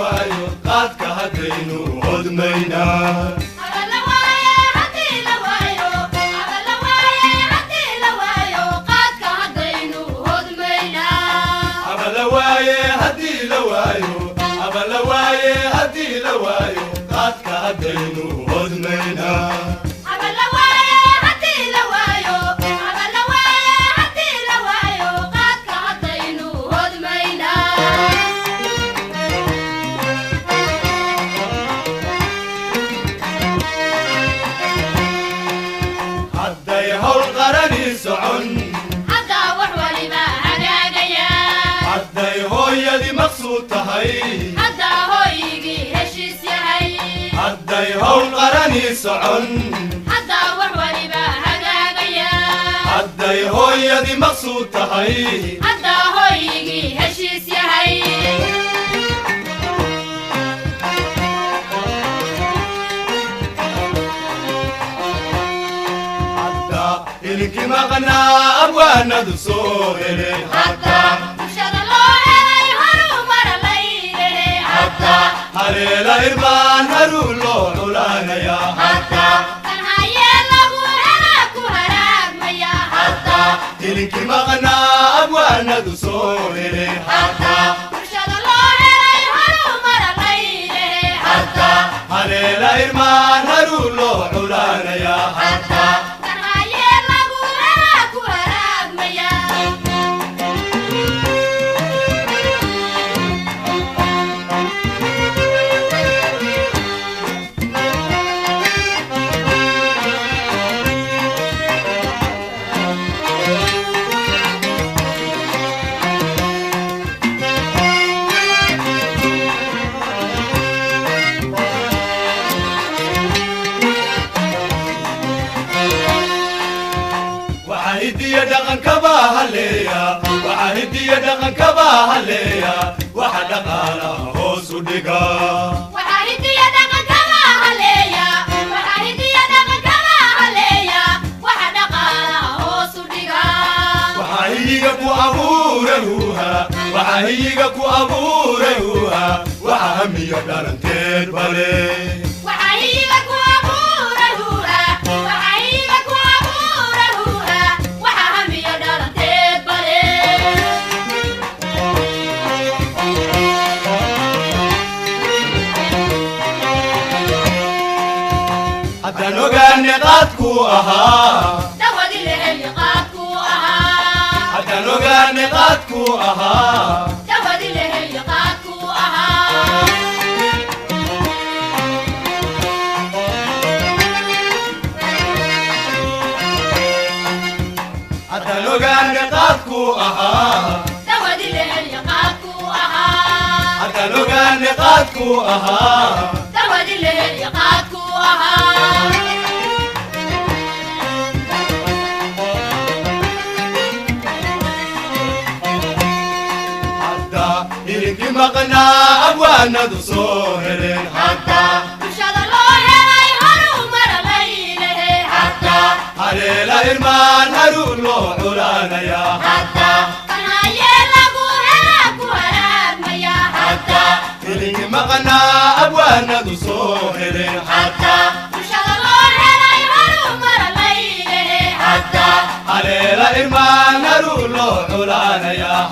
waayo qaadka haddaynu hodmaynaa. Haddii la waayo, haba la waaye, haddii la waayo qaadka haddaynu hodmaynaa. Hadday hawl qarani socon, hadday hooyadii maqsuud tahay, hadday hawl qarani socon, hadday hooyadii maqsuud tahay. Hadda ilinkii maqnaa abwaanadu soo heleen, haleela irmaan haruun loo culaanayaa. Ilinkii maqnaa abwaanadu soo heleen, haleela irmaan haruun loo culaanayaa. Waxaa hidiya dhaqankaba haleeya, waxaa hidiya dhaqankaba haleeya, waxa dhaqaala hoos u dhiga. Waxaa hiyiga ku abuuray huuha, waxaa hiyiga ku abuuray huuha, waxa hamiyo dhalanteed bale. Haddaan ogaane qaadku ahaa, haddaan ogaane qaadku ahaa. Haddaan ogaane qaadku ahaa, haddaan ogaane qaadku ahaa. Hadda ilinkii maqnaa abwaanadu soo heleen, haleela irmaan haruun loo culaanayaa. Ilinkii maqnaa abwaanadu soo heleen, haleela irmaan haruun loo culaanayaa.